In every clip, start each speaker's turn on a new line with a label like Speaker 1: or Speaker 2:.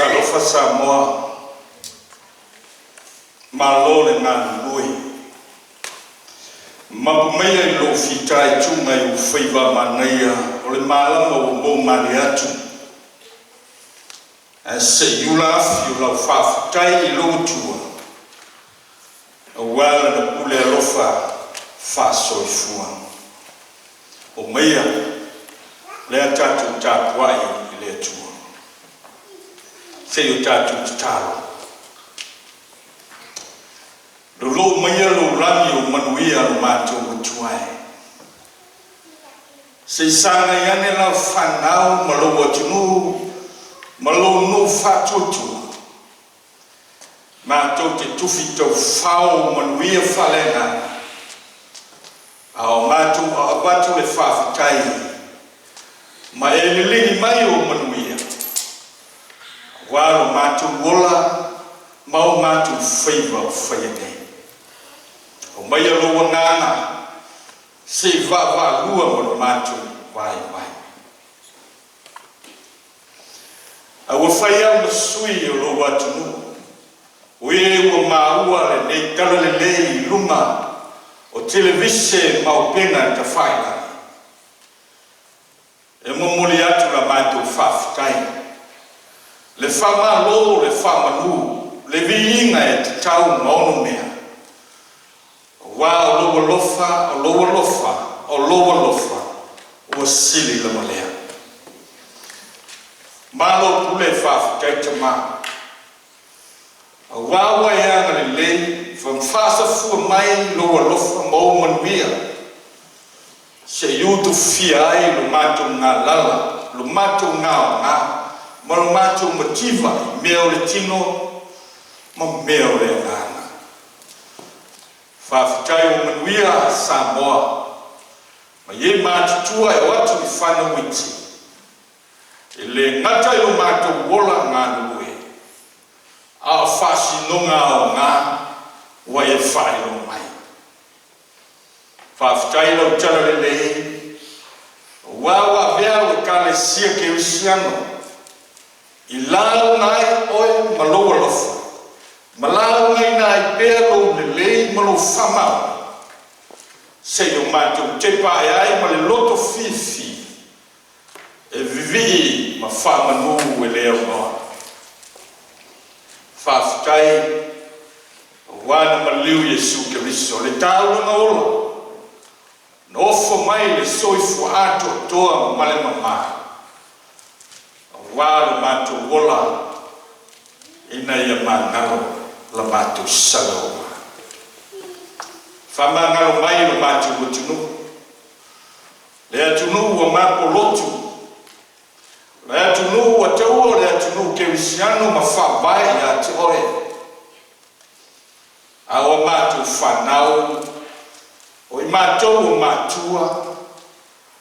Speaker 1: Talofa Samoa, malo le galulue. Mapu maia i lou fitaituga i ou faiva manaia o le malama ua mou male atu, ae se i ula afi o lau faafetai i lou Atua aua Lana pule alofa faasoifua. Omaia lea tatou tapuai i le Atua. Se i o tatou tatalo. Lolou maia lou lagi o manuia lo matou Atua e. Se i sagai ane lau fanau ma lou atunuu ma lou nuu faatuatua, matou te tufi taufao manuia faaleagaga, a o matou avatu le faafetai ma e liligi mai o manuia, aua lo matou ola ma o matou faiva o faia nei. Aumaia lou agaga se i vaavaalua ma lo matou vaivai. A ua fai au ma sui o lou atunuu, o e ua maua lenei talalelei i luga o televise ma upega tafailagi, e momoli atu la matou faafetai, le faamalo, le faamanu, le viiga e tatau ma onomea, aua o lou alofa, o lou alofa, o lou alofa ua sili lava lea. Malo pule faafetai tama, aua ua e agalelei faasafua mai lou alofa ma ou manuia, se i utufia ai lo matou galala, lo matou gaoga, ma lo matou mativa i mea o le tino ma mea o le agaga. Faafetai ua manuia Samoa, ma e matutua e o atu i fanau iti, e le gata i lo matou ola galulue, a o faasinoga aoga ua e faailoa mai. Faafetai lau talalelei, aua ua avea au Ekalesia Kerisiano i lauga ai oe ma lou alofa, ma laugaina ai pea lou lelei ma lou faamaoni, se i o matou tepa ae ai ma le loto fiafia e vivii ma faamanu e le aunoa. Faafetai aua na maliu Iesu Keriso le taulaga ola, na ofo mai le soifua atoatoa ma le mamā, aua lo matou ola ina ia magalo la matou salaua. Faamagalo mai lo matou atunuu, le atunuu ua mapolotu, le atunuu ua taua o le atunuu kerisiano ma faavae ia te oe, a o matou fanau, o i matou o matua,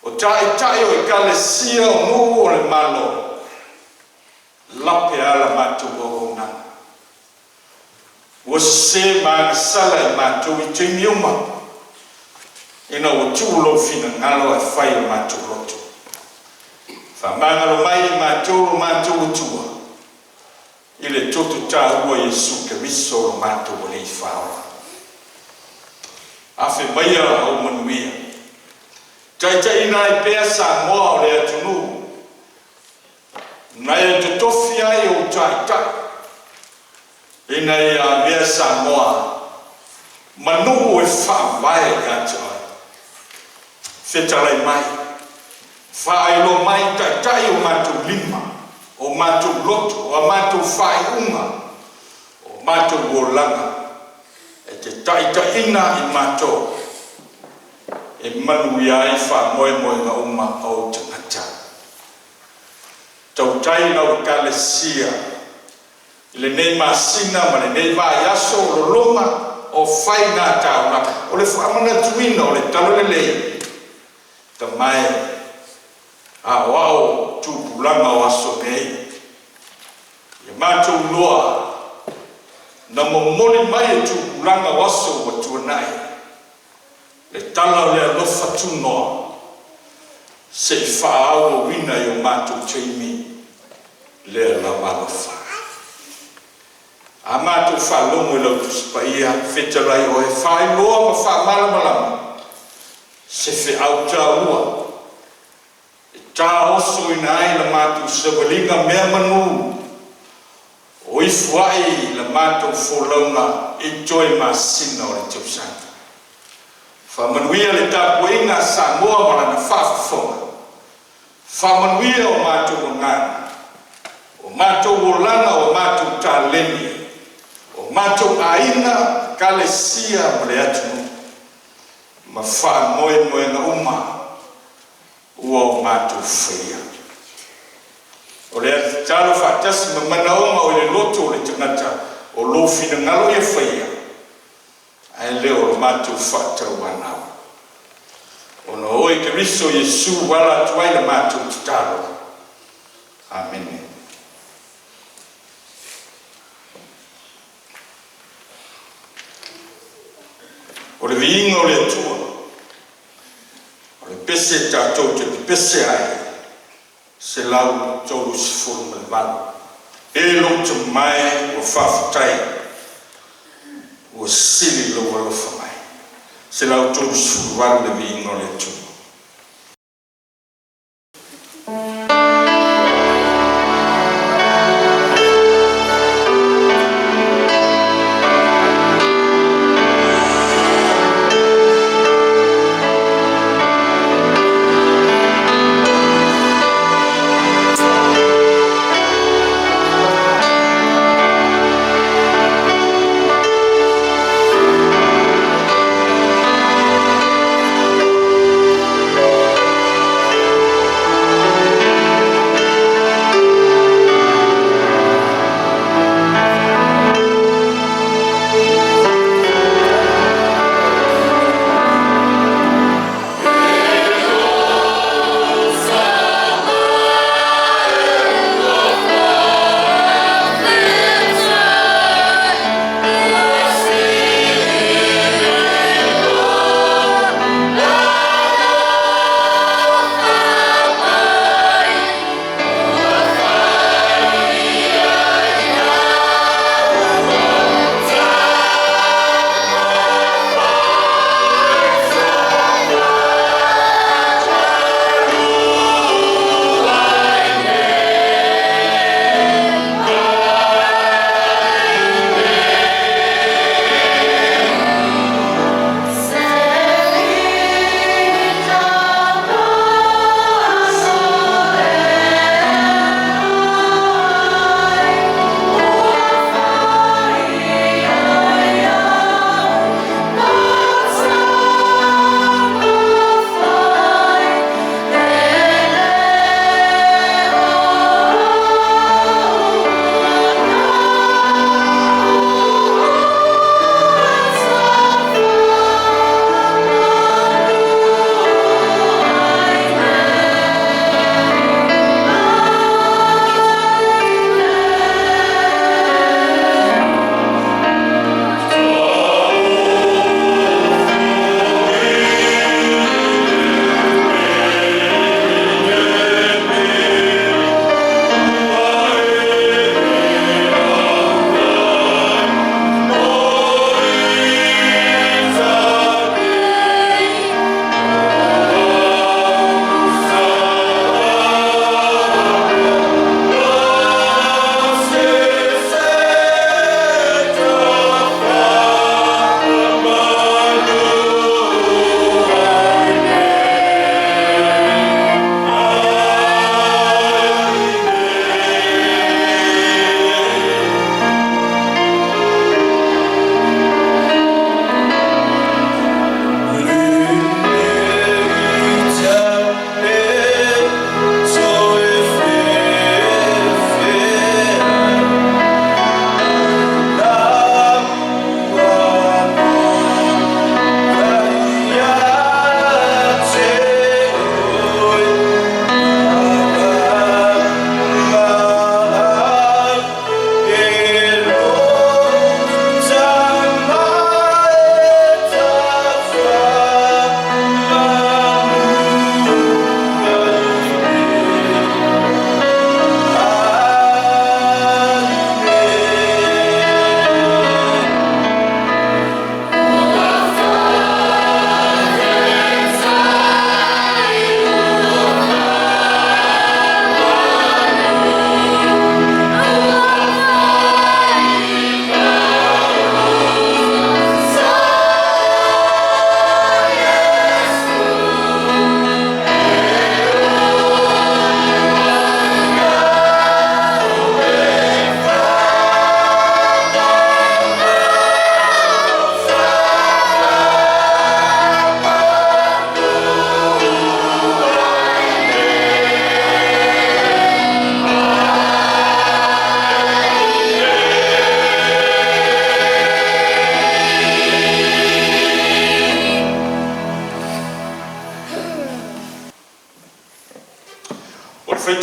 Speaker 1: o taitai o ekalesia o nuu o le Malo, lape ala matou auaunaga. Ua sese ma agasala i matou i taimi uma, ina ua tuu lou finagalo ae fai o matou loto. Faamagalo mai i matou lo matou Atua, i le toto taua Iesu Keriso lo matou Alii Faaola. Afe maia au manuia, taitaiina ai pea Samoa o le atunuu, na e totofi ai ou taitai, ina ia avea Samoa ma nuu e faavae ia te oe. Fetalai mai, faailoa mai taitai o matou lima, o matou loto, o a matou faaiuga, o matou olaga, e te taitaiina i matou, e manuia ai faamoemoega uma o ou tagata. Tautai lau ekalesia i lenei masina ma lenei vaiaso o loloma o faiga taulaga, o le faamanatuina o le talalelei, tamae aoao tupulaga o aso nei. Ia matou iloa na momoli mai e tupulaga o aso ua tuanai, le tala o le alofa tunoa, se i faaauauina i o matou taimi lea lava alofa. A matou faalogo i lau Tusi Paia, fetalai oe, faailoa ma faamalamalama se feau taua e taosoina ai la matou savaliga mea manu o ifo ai i la matou folauga i toe masina o le tausaga. Faamanuia le tapuaiga a Samoa ma lana faafofoga, faamanuia o matou agaga, o matou olaga, o matou taleni, o matou aiga, ekalesia ma le atunuu ma faamoemoega uma ua o matou faia. O le ala faatasi ma manaoga oi le loto o le tagata, o lou finagalo ia faia, ae le o lo matou faatauanau. Ona o Oe Keriso Iesu ua ala atu ai la matou tatalo. Amene. O le viiga o le Atua, o le pese tatou te pepese ai, 138. E lou tamae ua faafetai ua sili lou alofa mai. 138 Le Viiga o le Atua.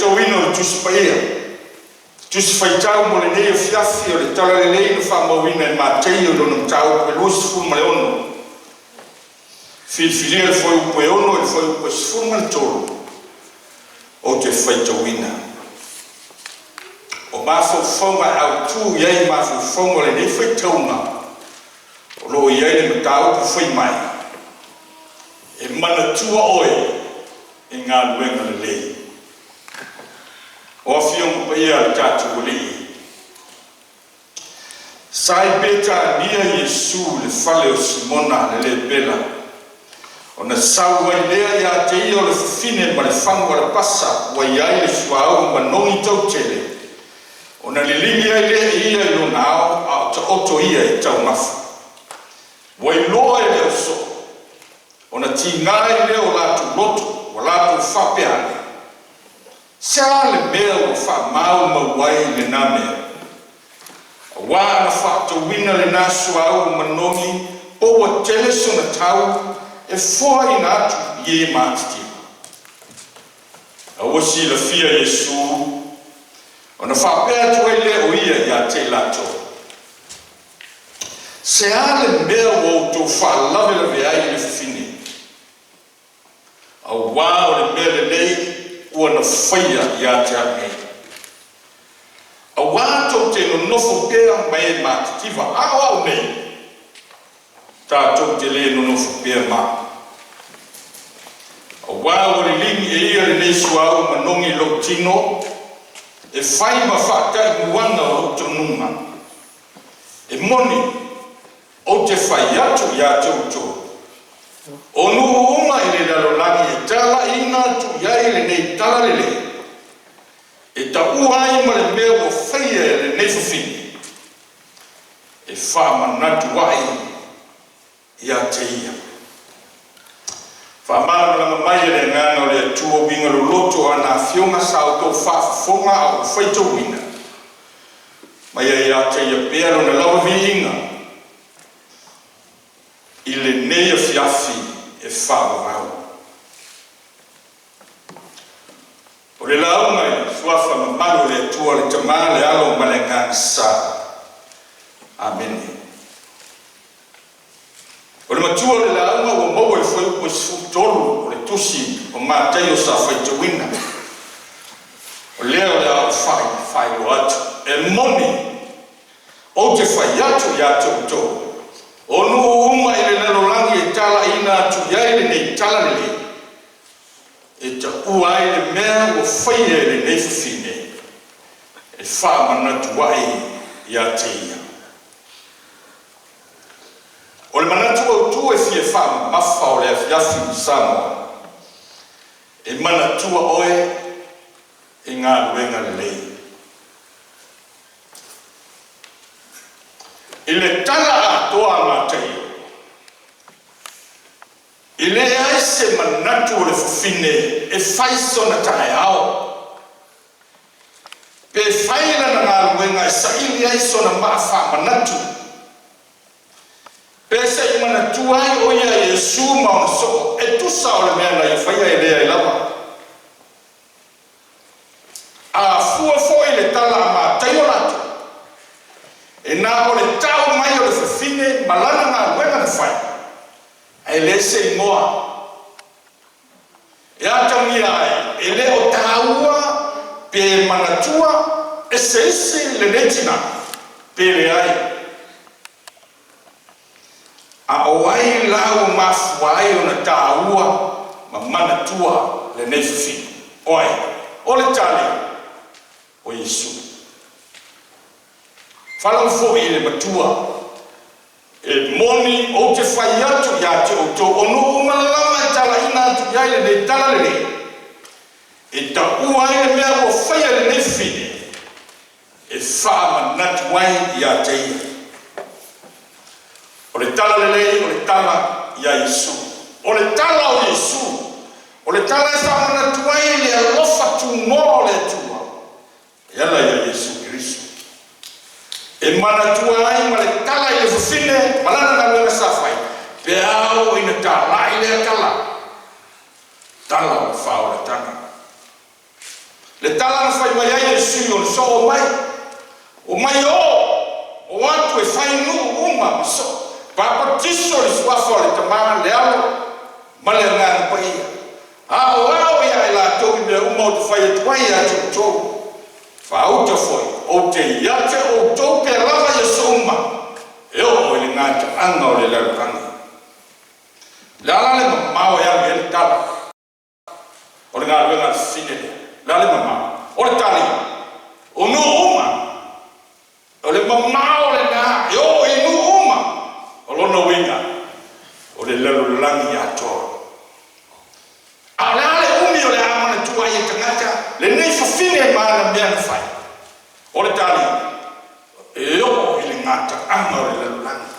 Speaker 1: faitauina o le Tusi Paia, Tusi Faitau mo lenei afiafi o le Talalelei na faamauina e Mateio i lona mataupu e 26, filifilia le fuaiupu e 6 i le fuaiupu e 13, ou te faitauina. O mafaufauga e autu i ai mafaufauga o lenei faitauga, o lo o i ai le mataupu fai mai, e manatua oe i galuega lelei. O Afioga Paia a le tatou Alii, sa i Petania Iesu i le fale o Simona le lepera, ona sau ai lea ia te ia o le fafine ma le fagu alapasa ua i ai le suauu manogi tautele, ona liligi ai lea e ia i lona ao a o taoto ia e taumafa. Ua iloa e le ausoo, ona tiga ai lea o latou loto, ua latou faapea ane, “Se a le mea ua faamaumau ai lena mea? Aua a na faatauina lena suauu manogi po ua tele sona tau e foaina atu i e matitiva.” A ua silafia e Iesu, ona faapea atu ai lea o Ia ia te i latou, “Se a le mea ua outou faalavelave ai i le fafine? Aua o le mea lelei ua na faia ia te au nei. Aua tou te nonofo pea ma e matitiva, a o au nei, tatou te le nonofo pea ma au. Aua ua liligi e ia lenei suauu manogi i lou tino e fai ma faataimuaga o lou tonuga. E moni, ou te fai atu ia te outou, o nuu uma i le lalolagi e talaiina atu ai lenei talalelei, e taua ai ma le mea ua faia e lenei fafine, e faamanatu ai ia te ia.” Faamalamalama mai e le Agaga o le Atua uiga loloto o ana Afioga sa outou faafofoga a o faitauina. Ma ia ia te Ia pea Lona lava viiga i lenei afiafi e faavavau. O le lauga i le Suafa mamalu o le Atua le Tama le Alo ma le Agaga Sa. Amene. O le matua o le lauga ua maua i le fuaiupu e 13 o le tusi o Mataio sa faitauina. O lea o le a ou faailoa atu. E moni, ou te fai atu ia te outou, o nuu uma i le lalolagi e talaiina atu ai lenei talalelei, e taua ai le mea ua faia e lenei fafine, e faamanatu ai ia te ia. O le manatu autu e fia faamamafa o le afiafi i Samoa, e manatua oe e galuega lelei. I le tala atoa a Mataio, e leai se manatu o le fafine e fai sona taeao pe fai lana galuega e saili ai sona maa faamanatu, pe se i manatua ai o ia e Iesu ma ona soo e tusa o le mea na ia faia e leai lava. A fua foi i le tala a Mataio latou, e na o le tau mai o le fafine ma lana galuega na fai, ae leai se igoa e atagia ai e le o taua pe manatua e se isi lenei tina pe leai. A o ai la ua mafua ai ona taua ma manatua lenei fafine? O ai? O le tali, o Iesu. Faalogo foi i le matua, e moni ou te fai atu ia te outou, o nuu uma lava e talaiina atu ai lenei talalelei, e taua ai le mea ua faia e lenei fafine, e faamanatu ai ia te ia. O le talalelei o le tala ia Iesu. O le tala o Iesu. O le tala e faamanatu ai le alofa tunoa o le Atua e ala ia Iesu Keriso. E manatua ai ma le tala i le fafine ma lana galuega sa fai, pe a oo ina talai lea tala, tala o le faaolataga. Le tala na fai mai ai Iesu i ona soo mai, Omai o, o atu e fai nuu uma ma soo, papatiso i le suafa o le Tama, le Alo, ma le Agaga Paia, aoao ia i latou i mea uma ou te fai atu ai ia te outou. Faauta foi, ou te ia te outou pea lava i aso uma, e oo i le gataaga o le lalolagi. O le a la le mamao e alu i ai le tala o le galuega a le fafine lea? O le a le mamao? O le tali, o nuu uma. O le mamao lena e oo i nuu uma. O lona uiga, o le lalolagi atoa. A o le a le umi o le a manatua ai e tagata lenei fafine ma ana mea na fai? O le tali, e oo i le gataaga o le lalolagi.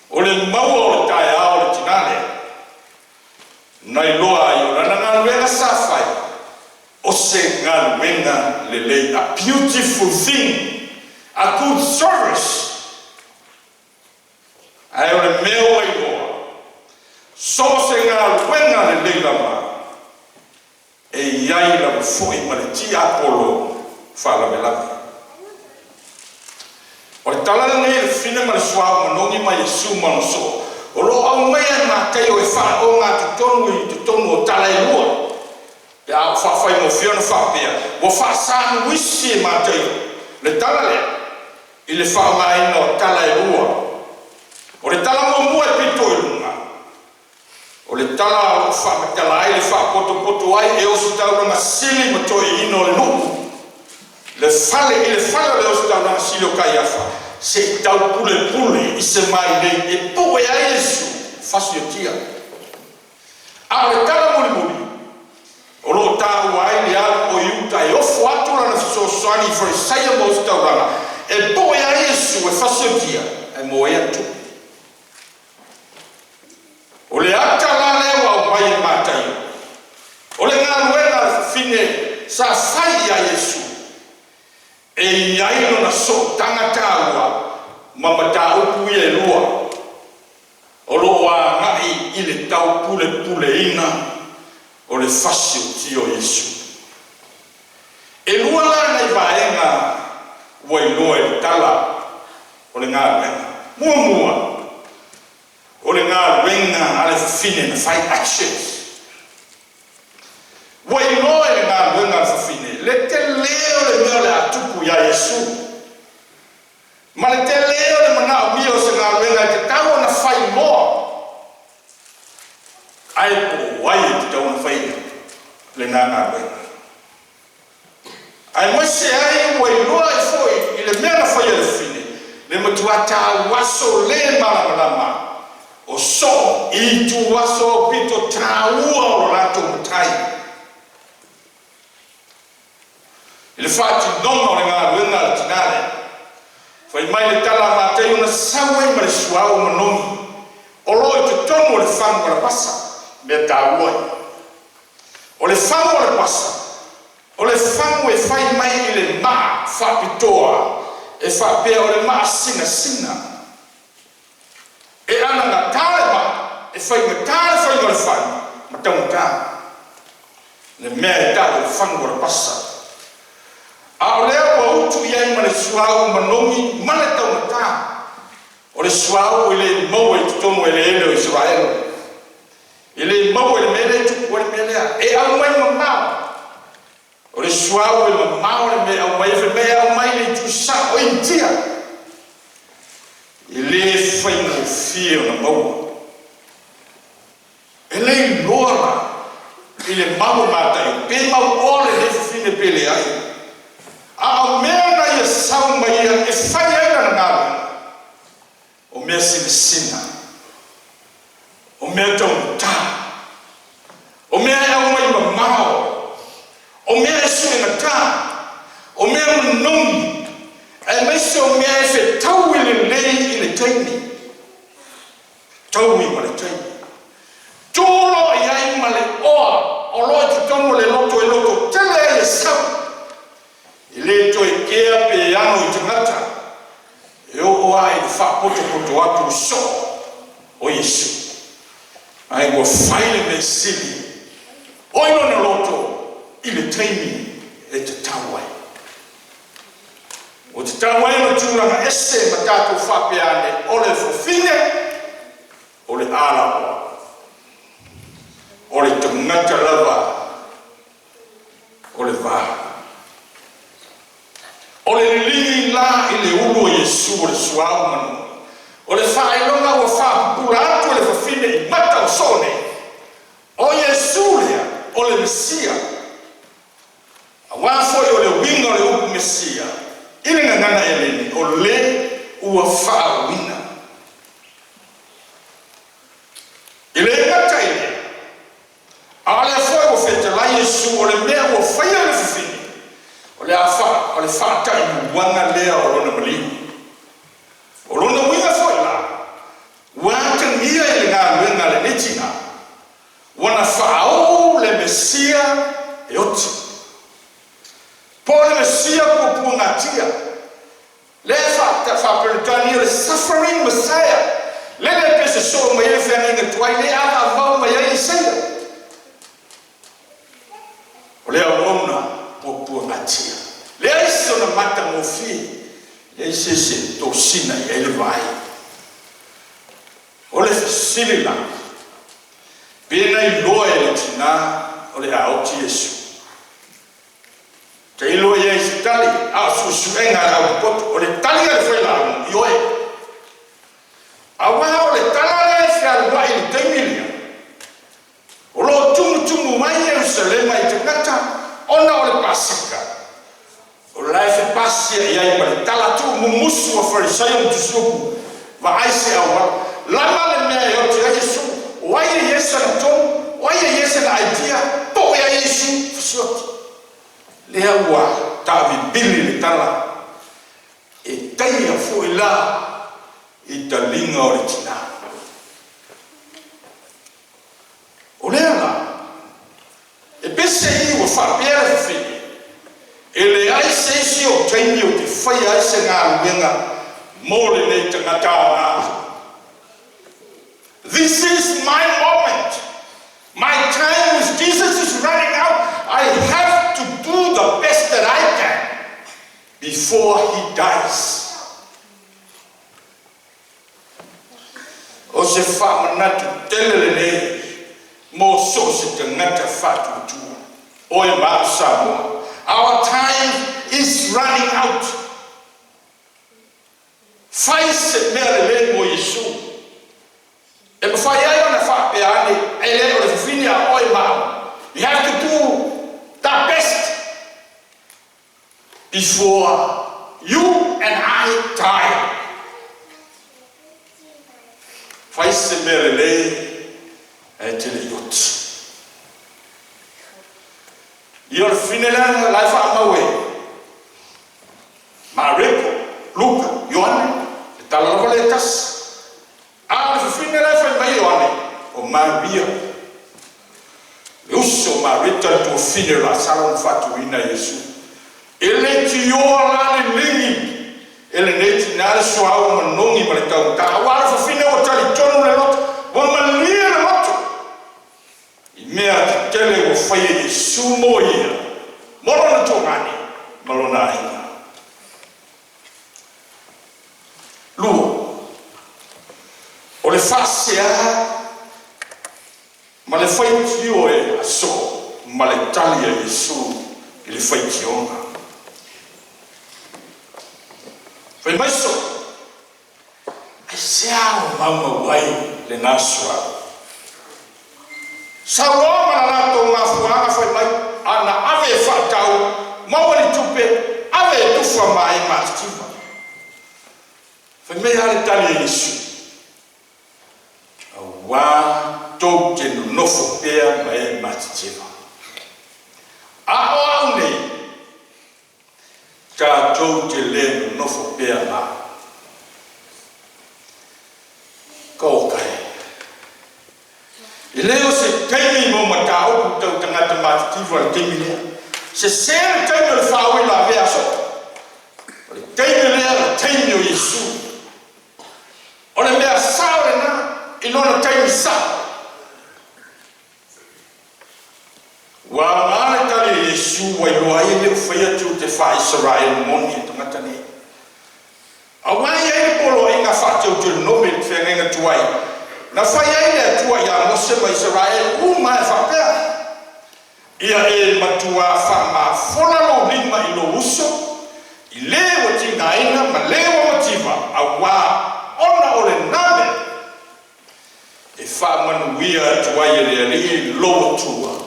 Speaker 1: O le maua o le taeao o le tina lea, na iloa ai o lana galuega sa fai, o se galuega lelei, a beautiful thing, a good service. Ae o le mea ua iloa, so o se galuega lelei lava, e i ai lava foi ma le tiapolo faalavelave. O le tala lenei a le fafine ma le suauu manogi ma Iesu ma ona soo, o lo o aumaia e Mataio e faaogatotonu i totonu o tala e lua, pe a oo faafaigofie ona faapea, ua faasanuisi e Mataio le tala lea i le faaaogaina o tala e lua. O le tala muamua e pito i luga, o le tala o lo o faamatala ai le faapotopoto ai e Ositaulaga sili ma toeaiina o le nuu le fale i le fale o le Ositaulaga sili o Kaiafa se i taupulepule i se mailei e pue ai Iesu fasiotia. A o le tala mulimuli, o lo o taua ai le alu o Iuta e ofo atu lana fesoasoani i Farisaio ma Ositaulaga e pue ai Iesu e fasiotia ae maua ai ana tupe. O le ata la lea ua aumai e Mataio, o le galuega a le fafine sa fai ia Iesu, e i ai lona sootaga taua ma mataupu ia e lua, o lo o agai i le taupulepuleina o le fasiotia o Iesu. E lua la nai vaega ua iloa i le tala o le galuega. Muamua, o le galuega a le fafine na fai, actions. Ua iloa i le galuega a le fafine le telē o le mea o le a tupu ia Iesu, ma le telē o le manaomia o se galuega e tatau ona fai loa, ae po o ai e tatau ona faia lena galuega. Aemaise ai ua iloa ai foi i le mea na faia e le fafine le matua tauaso le malamalama o soo i ituaso aupito taua o lo latou matai i le faatinoga o le galuega a le tina lea. Fai mai le tala a Mataio na sau ai ma le suauu manogi o lo o i totonu o le fagu alapasa. Mea taua ia. O le fagu alapasa, o le fagu e fai mai i le maa faapitoa e faapea o le maa sinasina. E anagata le maa, e faigata le faiga o le fagu ma taugata. Le mea e tau o le fagu alapasa. A o lea ua utu i ai ma le suauu manogi ma le taugata. O le suauu e le maua i totonu o eleele o Isaraelu. E le maua i le mea lea e tupu ai le mea lea. E aumai mamao. O le suauu e mamao le mea e aumai ai, fai mai e aumai i le itu sao o Initia. E le faigofie ona maua. E le iloa la i le mau a Mataio pe mauoa lenei fafine pe leai. A o mea na ia sau ma ia e fai ai lana galuega, o mea sinasina, o mea taugata, o mea e aumai mamao, o mea e suegata, o mea manogi, aemaise o mea e fetaui lelei i le taimi, taui ma le taimi. Tuu loa i ai ma le oa o lo o i totonu o le loto e loto tele ai e sau, e le toe kea pe ano i tagata, e oo lava i le faapotopoto atu soo o Iesu. Ae ua fai le mea sili, oi lona loto. I le taimi e tatau ai. Ua tatau ai ona tulaga ese ma tatou faapea ane, o le fafine o le alaoa, o le tagata lava o le va. O le liligi la i le ulu o Iesu o le suauu manogi, o le faailoga ua faapupula atu e le fafine i mata o soo nei, o Iesu lea o le Mesia. Auā foi o le uiga o le upu Mesia i le gagana Eleni, o le ua faauuina. E le gata i lea, a o lea foi ua fetalai Iesu o le mea ua faia e le fafine, o le faataimuaga lea o lona maliu. O lona uiga foi la, ua atagia i le galuega a lenei tinā, ua na faauu le Mesia e oti. Po o le Mesia puapuagatia. Lea e faa-Peretania le suffering Messiah. Lele pe sosoo mai ai le feagaiga tuai, le avaavao mai ai Isaia. O le auauna puapuagatia. Leai sona matagofie, leai se isi e tosina i ai le vaai. O le fesili la, pe na iloa e le tinā o le a oti Iesu? Tailo i ai i se tali, a o suesuega a le aupopoto. O le tali a le failauga, ioe. Auā o le tala lea e fealuai i le taimi lea, o lo o tumutumu mai Ierusalema i tagata ona o le Paseka, o la e fepasia'i ai ma le tala tuumumusu a Farisaio ma Tusiupu, vaai se auala. Lama le mea e oti ai Iesu. O ai e i ai sana tonu, o ai e i ai sana aitia, po o ai Iesu fasioti. Lea ua taavivili le tala, e taia foi la i taliga o le tinā. O lea la, e pese i ua faapea le fafine, e leai se isi o taimi o te faia ai se galuega mo lenei tagata aoga. This is my moment. My time with Jesus is running out. I have to do the best that I can before he dies. O se faamanatu tele lenei mo so o se tagata faatuatua. Oe ma au Samoa. Our time is running out. Fai se mea lelei mo Iesu. E mafai ai ona faapea ane, e le o le fafine a oe ma au. You have to do the best before you and I die. Fai se mea lelei e te le oti. Ia o le fafine lea la e faamau e Mareko, Luka, Ioane, e tala lava le tasi. A o le fafine la e fai mai Ioane, o Maria. Le uso o Mareta le tuafine o Lasalo na faatuina Iesu. E le tioa la liligi e lenei tinā le suauu manogi ma le taugata. Auā le fafine ua talitonu le loto, ua malie le loto. I mea tetele ua faia e Iesu mo ia, mo lona tuagane ma lona aiga. Lua, o le faasea ma le faitio e aso ma le tali a Iesu i le faitioga. Fai mai soo, aisea o maumau ai lenā suauu? Sauloa ma la latou mafuaaga fai mai, ana ave e faatau, maua ni tupe, ave e tufa ma e matitiva. Fai mai a le tali a Iesu, auā tou te nonofo pea ma e matitiva. A o au nei, tatou te le nonofo pea ma au. Ka o kai. E le o se taimi mo mataupu tau tagata matitiva le taimi lea. Sese le taimi o le faauilavea a soo. O le taimi lea o le taimi o Iesu. O le mea sao lenā i lona taimi sao. Ua aoga le tali a Iesu. Iesu ua iloa ai e le o faia tiute faa-Isaraelu moni e le tagata lenei. Aua e i ai le poloaiga faa-Teutelonome i le Feagaiga Tuai, na fai ai le Atua ia Mose ma Isaraelu uma lava e faapea, Ia e matuā faamafola lou lima i lou uso, i le ua tigaina ma le ua mativa, auā ona o lena mea e faamanuia atu ai e le Alii lou Atua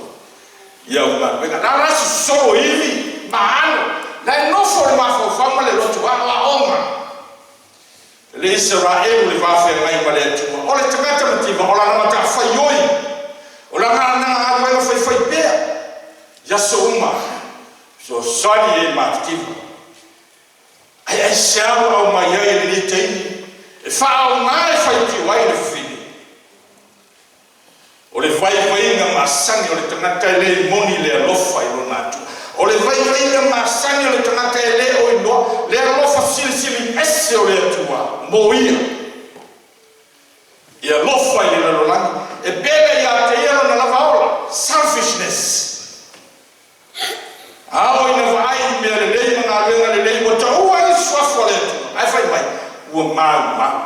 Speaker 1: i au galuega. O la e sosolo ivi ma alo, la e nofo le mafaufau ma le loto aoaoga le Isaraelu i le va feagai ma le Atua. O le tagata mativa, o lana matafaioi, o lana galuega faifaipea i aso uma, fesoasoani i e matitiva. Ae aisea ua aumai ai i lenei taimi e faaaoga e faitio ai le fafine? O le vaivaiga masani o le tagata e le moni le alofa i lona Atua. O le vaivaiga masani o le tagata e le o iloa le alofa silisili ese o le Atua mo ia. E alofa i le lalolagi, e pele ia te ia lona lava ola, selfishness. A oo ina vaai i mea lelei ma galuega lelei ua taua ai le suafa o le Atua, ae fai mai ua maumau.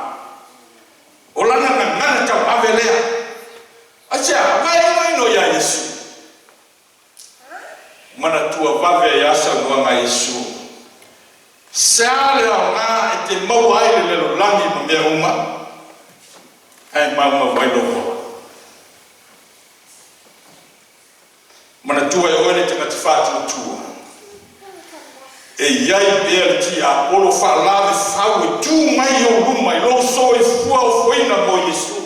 Speaker 1: O lana gagana tauave lea. Aisea? Aua e inoino ia Iesu. Manatua vave ai lava saunoaga a Iesu, Se a le aoga e te maua ai le lalolagi ma mea uma, ae maumau ai lou ola? Manatua e oe le tagata faatuatua, e i ai pea le tiapolo faalavefau e tu mai i ou luma i lou soifua ofoina mo Iesu.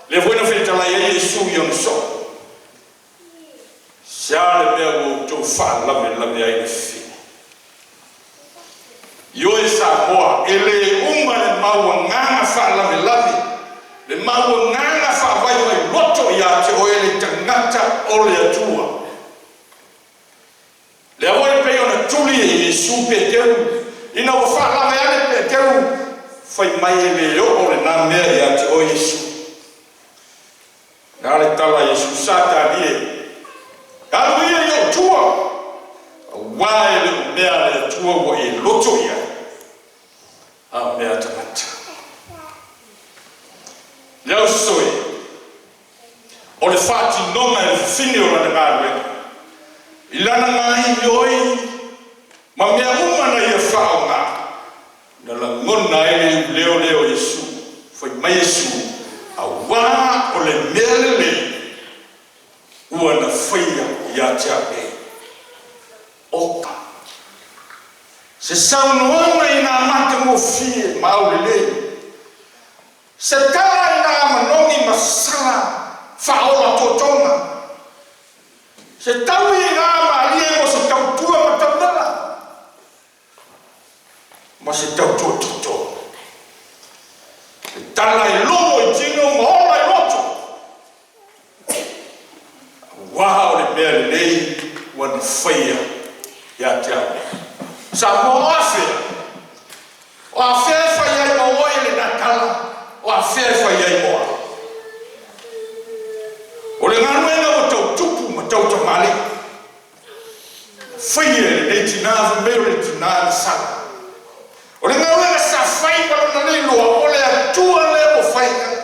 Speaker 1: Lea foi na fetalai ai Iesu i ona soo. Se a le mea ua outou faalavelave ai le fafine? Ioe Samoa, e le uma le mau agaga faalavelave, le mau agaga faavaivai loto ia te oe le tagata o le Atua. Lea foi e pei ona tuli e Iesu Peteru, ina ua faalave ane Peteru, fai mai e le oo lena mea ia te oe Iesu. O le a le tala a Iesu? Satani e, alu ia i ou tua, auā e le o mea a le Atua ua e loto i ai, a o mea a tagata. Le auso e, o le faatinoga e le fafine o lana galuega, i lana gaoioi ma mea uma na ia faaaoga, na lagona ai le iuleo lea o Iesu, fai mai Iesu, auā o le mea lelei ua na faia ia te au nei. Oka se saunoaga ina matagofie ma aulelei, se tala ina manogi ma sala faaola totoga, se taui ina malie mo se tautua mataulala ma se tautua toto. Se tala e logo i tino ma ola i loto, auā o le mea lelei ua na faia ia te au nei. Samoa, o afea? O afea e fai ai ma oe lena tala? O afea e fai ai mo au? O le galuega ua tau tupu ma tau tamalii, faia e lenei tinā fai mai o le tinā na sala. O le galuega sa fai ma lona le iloa o le Atua lea ua fai ai.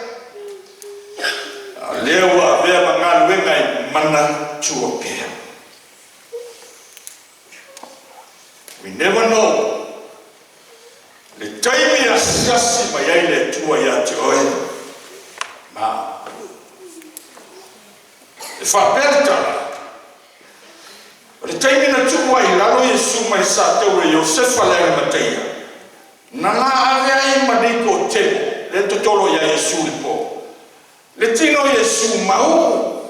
Speaker 1: A o lea ua avea ma galuega e manatua pea. We never know le taimi e asiasi mai ai le Atua ia te oe ma au. E faapea le tala, o le taimi na tuu ai i lalo Iesu mai le sataua e Iosefa le Arimataia, na la ave ai ma Nikotemo, lea na totolo ia Iesu i le po, le tino o Iesu mauu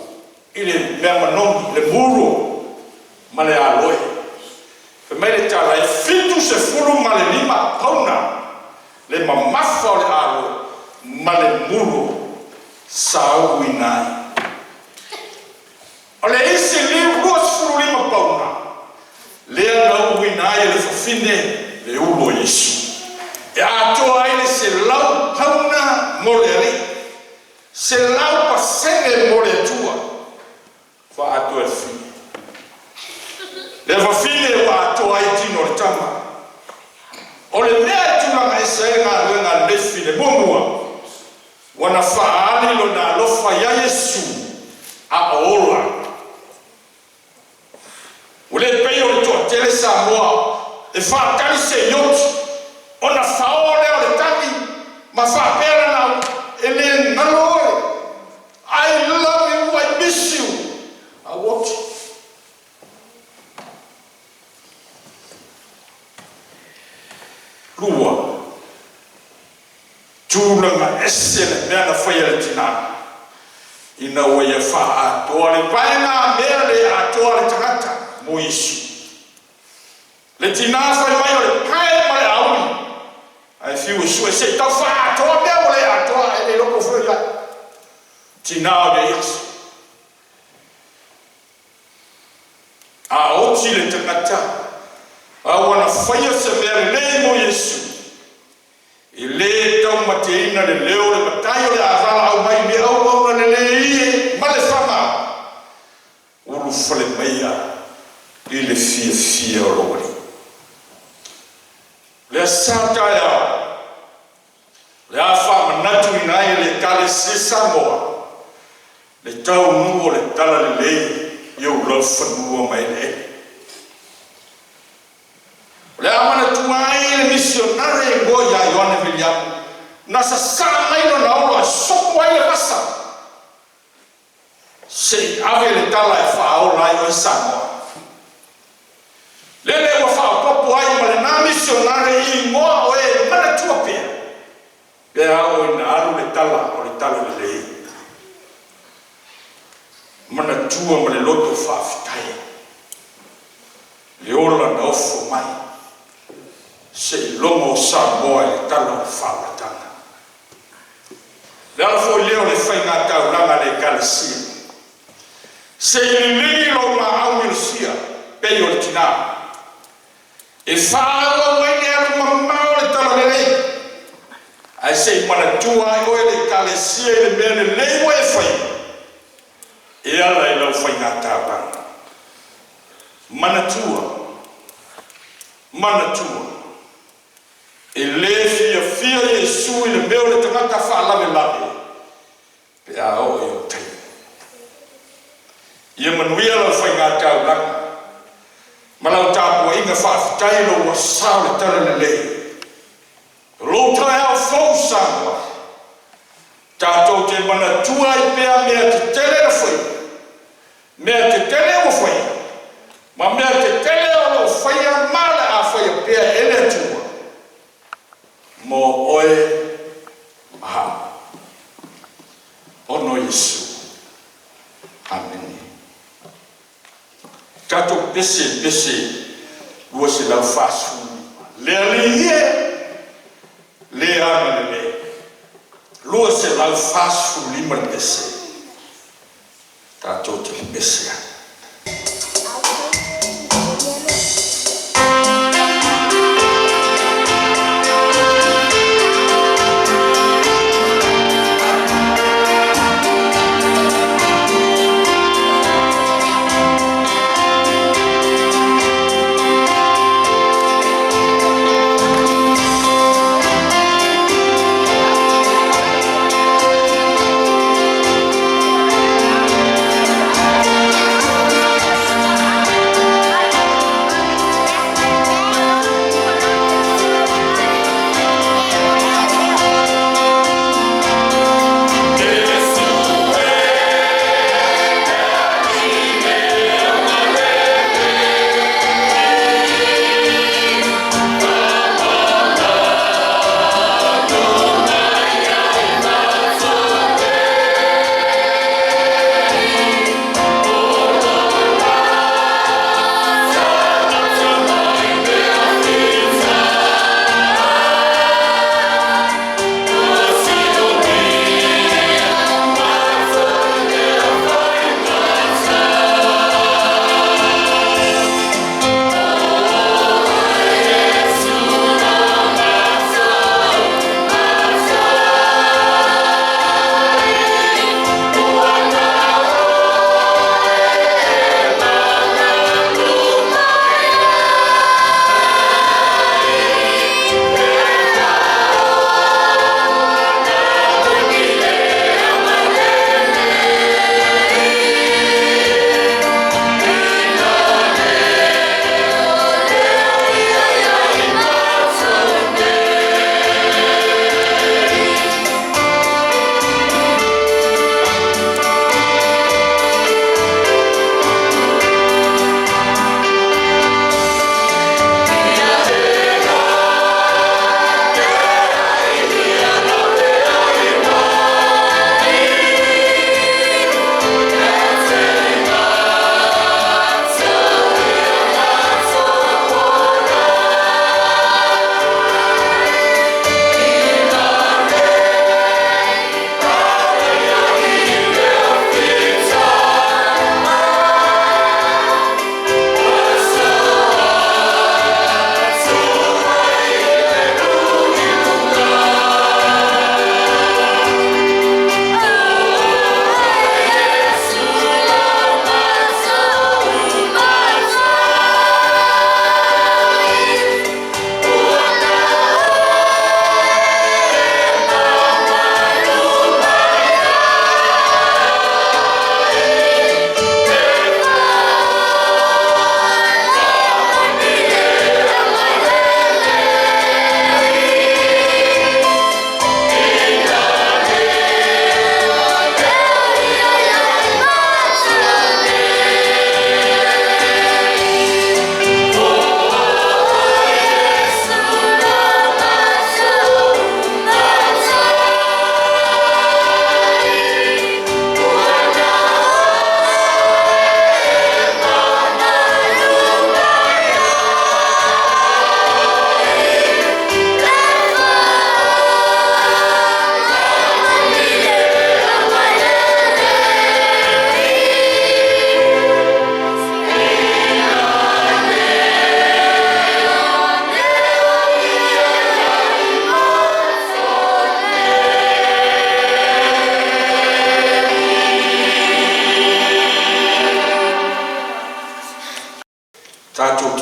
Speaker 1: i le mea manogi, le muro ma le aloe. Fai mai le tala, e 75 pauna le mamafa o le aloe ma le muro sa uina ai. O le isi 25 pauna lea na uina ai e le fafine le ulu o Iesu, e atoa ai le 100 pauna mo le Alii, 100% mo le Atua, faaatoa e le fafine. Le fafine ua atoa ai tino o le tama. O le mea e tulaga ese ai le galuega a Nefi le muamua, ua na faaali lona alofa ia Iesu a o ola. Ua le pei o le toatele Samoa e faatali se i oti ona fao lea o le tagi ma faapea lana e le galo oe. I love you, I miss you. A ua oti. Lua, tulaga ese le mea na faia e le tinā ina ua ia faaatoa le vaega mea le atoa le tagata mo Iesu. Le tinā fai mai o le pae ma le auli, ae fiu e sue se i tau faaatoa mea ua le atoa e le iloa po o fea o i ai. Tinā o le aso. A oti le tagata, a ua na faia se mea lelei mo Iesu, e le taumateina le leo o le matai o le a valaau mai le auauna lelei e ma le fama, ulufale maia i le fiafia o lou Alii. Le aso a taeao, o le a faamanatuina ai e le Ekalesia Samoa le taunuu o le Talalelei i ou laufanua ma eleele. O le a manatua ai le misionare e igoa ia Ioane Viliamu, na sasaa mai lona olo ae sopo ai le vasa se i ave le tala e faaola ai oe Samoa. Lele ua faaopoopo ai ma lena misionare i igoa o e manatua pea, pe a oo ina alu le tala o le Talalelei. Manatua ma le loto faafetai le ola na ofo mai seiloga o Samoa i le tala o le faaolataga. Le ala foi lea o le faiga taulaga a le Ekalesia, se i liligi lou maau miosia pei o le tina, e faaauau ai le alu mamao o le talalelei, ae se i manatua ai oe e le Ekalesia i le mea lelei ua e faia e ala i lau faiga taulaga. Manatua, manatua, e le fiafia Iesu i le mea o le tagata faalavelave pe a oo i ou taimi. Ia manuia lau faiga taulaga ma lau tapuaiga. Faafetai i lou sao i le talalelei. O lou taeao fou Samoa, tatou te manatua ai pea mea tetele na faia, mea tetele ua faia, ma mea tetele o lo o faia ma le a faia pea e le Atua mo oe ma au. Ona o Iesu. Amene. Tatou pese pese 245. Le Alii e, le agalelei. 245 le pese. Tatou te pese ai.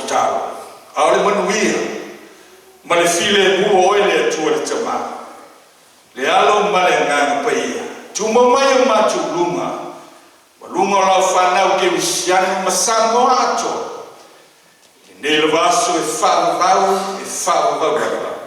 Speaker 1: Tatalo, a o le manuia ma le filemu o Oe le Atua le Tama, le Alo ma le Agaga Paia, tumau mai i o matou luga, ma luga o lau fanau kerisiano ma Samoa atoa, i lenei lava aso e faavavau, e faavavau lava.